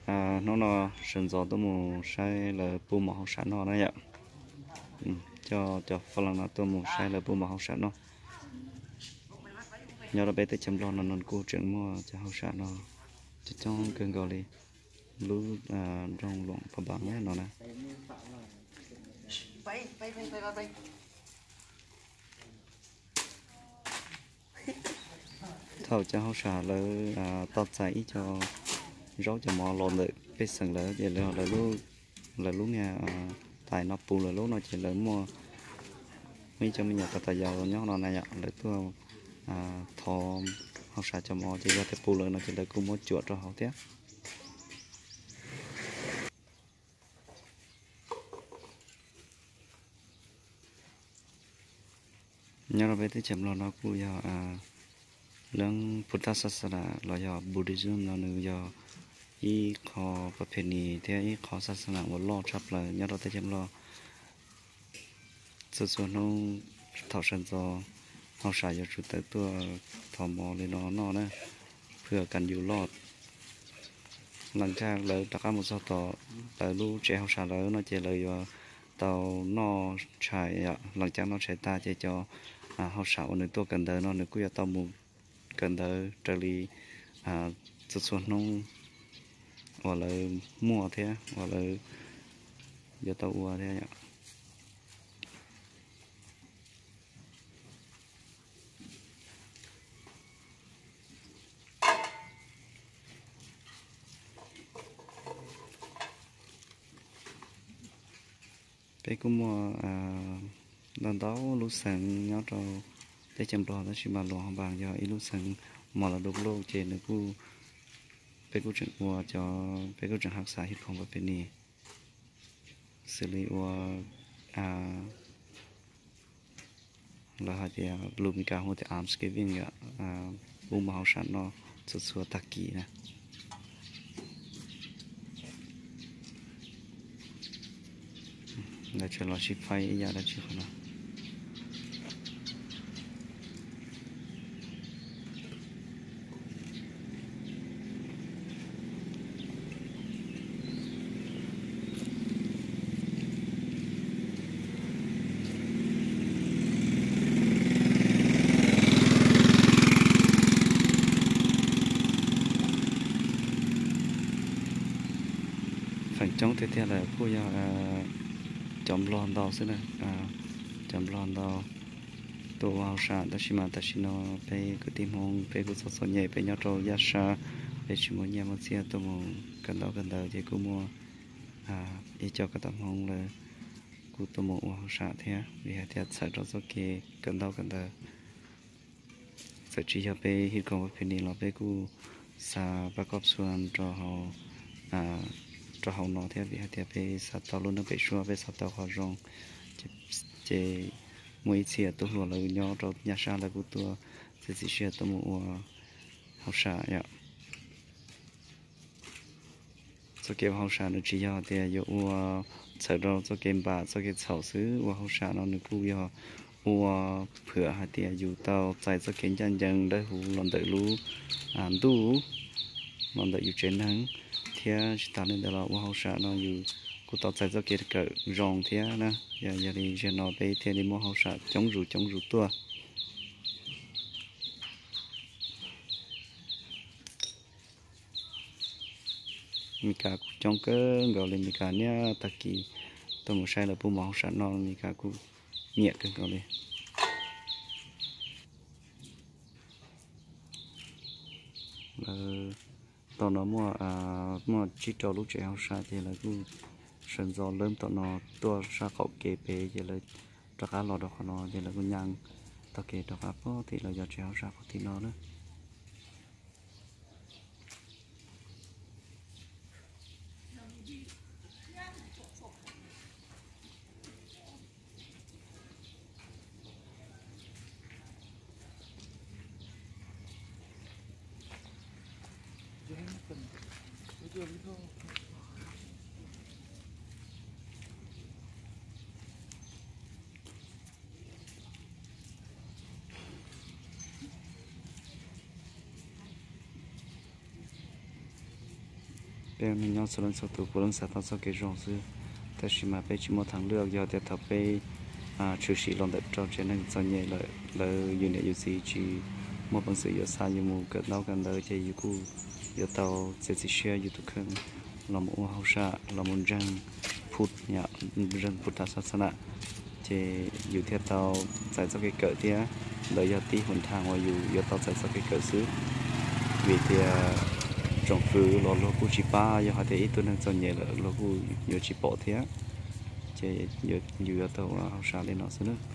Hnub no sawv ntxov tuaj mus saib lawv pub mov hauj sam noj na yom. Coj cov faj leej no tuaj mus saib lawv pub mov hauj sam noj. Nyob rau peb teb chaws Nplog no no kuj tseem muaj cov hauj sam no coob coob kawg nkaus li. Lub nroog Luam Phaj Npas no na. Thaum cov hauj sam lawv tau txais ib co zaub cov mov los ntawm pej xeem lawm ces lawv, lawv lub niag tais no puv lawv lub no ces lawv muaj, muaj ib co me nyuam tau tas yau nyob no na yom, lawv tuaj thov hauj sam cov mov ces yog tias puv lawm no ces lawv kuj muab cuam rau hauv thiab. Nyob rau peb teb chaws Nplog no kuj yog leej Phuthas Sas Nas los yog Buddhism no nws yog ib qho pab phe nis thiab ib qho sas nas uas loj tshaj plaws nyob rau teb chaws Nplog. Txhua txhua hnub thaum sawv ntxov hauj sam yuav tsum tawm tuaj thov mov li no noj na, phwj kas yus loj. Lam caj lawv rov qab mus txog tom lawv lub tsev hauj sam lawm no ces lawv yuav tau noj tshais, lam caj noj tshais tag ces cov hauj sam uas nws tuaj kawm ntawv no nws kuj yuav tau mus kawm ntawv raws li txhua txhua hnub uas lawv muaj thiab uas lawv yuav tau ua thiab. Peb kuj muaj ntau ntau lub xeev nyob rau teb chaws Nplog tab sis mas Luam Phaj Npas yog ib lub xeev mos las du loj ces nws kuj, peb kuj tseem ua cov, peb kuj tseem haj xav hib khoom pab phe nis xws li ua lawv hais tias lus Meskas hu tias Almsgiving yom, pub mov hauj sam noj txhua txhua tag kis na. Lawv tseem los sib faib ib yam dab tsi qhov no. Feem coob tiag tiag lawm kuj yog cov Nplog ntau xwb na, cov Nplog ntau tuaj ua hauj sam tab sis mas tam sim no peb kwv tij Hmoob peb kuj txom txom nyem, peb nyob rau yaj sab, peb tsis muaj nyiaj muaj txiaj tuaj mus kawm ntaub kawm ntawv ces kuj muaj ib co kab tau Hmoob lawv kuj tuaj mus ua hauj sam thiab vim hais tias txhawm rau txoj kev kawm ntaub kawm ntawv. Txawm tsis yog peb hib koom pab phe nis los peb kuj xav pab kob txhua rau hauv no thiab vim hais tias peb xav tau lub neej pem suab, peb xav tau qhov zoo, ces muaj ib txhia tub hluas lawv nyob rau yaj sab lawv kuj tuaj txiav txim siab tuaj mus ua hauj sam yom. Txoj kev ua hauj sam nws tsis yog tias yuav ua txhawm rau txoj kev npam txoj kev txhaum xwb, ua hauj sam no nws kuj yog ua phwam hais tias yus tau txais txoj kev ncaj ncees dawb huv los ntawm lub ntuj, los ntawm yus tsev neeg, thiab tsis tas li ntawd los ua hauj sam no yus kuj tau txais txoj kev kawm zoo thiab na. Yog li zaum no peb thiaj li muaj hauj sam coob zus coob zus tuaj. Meskas kuj coob kawg nkaus li, Meskas niaj tag kis tuaj mus saib lawv pub mov hauj sam noj, Meskas kuj nyiam kawg nkaus li. Lawv tom no muaj, muaj tsib rau lub tsev hauj sam ces lawv kuj sawv ntxov lawb tom no tuaj sab qaum kev pem ces lawv rov qab los rau qhov no ces lawv kuj nyas tog kev rov qab pog tim lawv cov tsev hauj sam pog tim no na. Peb neeg nyob txhua leej txhua tus puav leej xav tau txoj kev zoo xwb, tab sis mas peb tsis muaj thaj lwj. Yog tias thaum peb tshwm sim los ntawm rau tsev neeg txom nyem lawm, lawv yus niam yus txiv tsis muaj peev xwm yuav xa yus mus kawm ntaub kawm ntawv ces yus kuj yuav tau txiav txim siab yus tus kheej los mus ua hauj sam, los mus ntseeg phu, ntseeg phu thas xas xas na, ces yus thiaj tau txais txoj kev kawm thiab. Ntawd yog tib hom thaj uas yus yuav tau txais txoj kev kawm xwb, vim tias tsoom fwv los luag kuj tsis pab, yog hais tias ib tug neeg txom nyem lawm luag kuj yuav tsis pom thiab. Ces yus yuav tau ua hauj sam li no xwb nawb.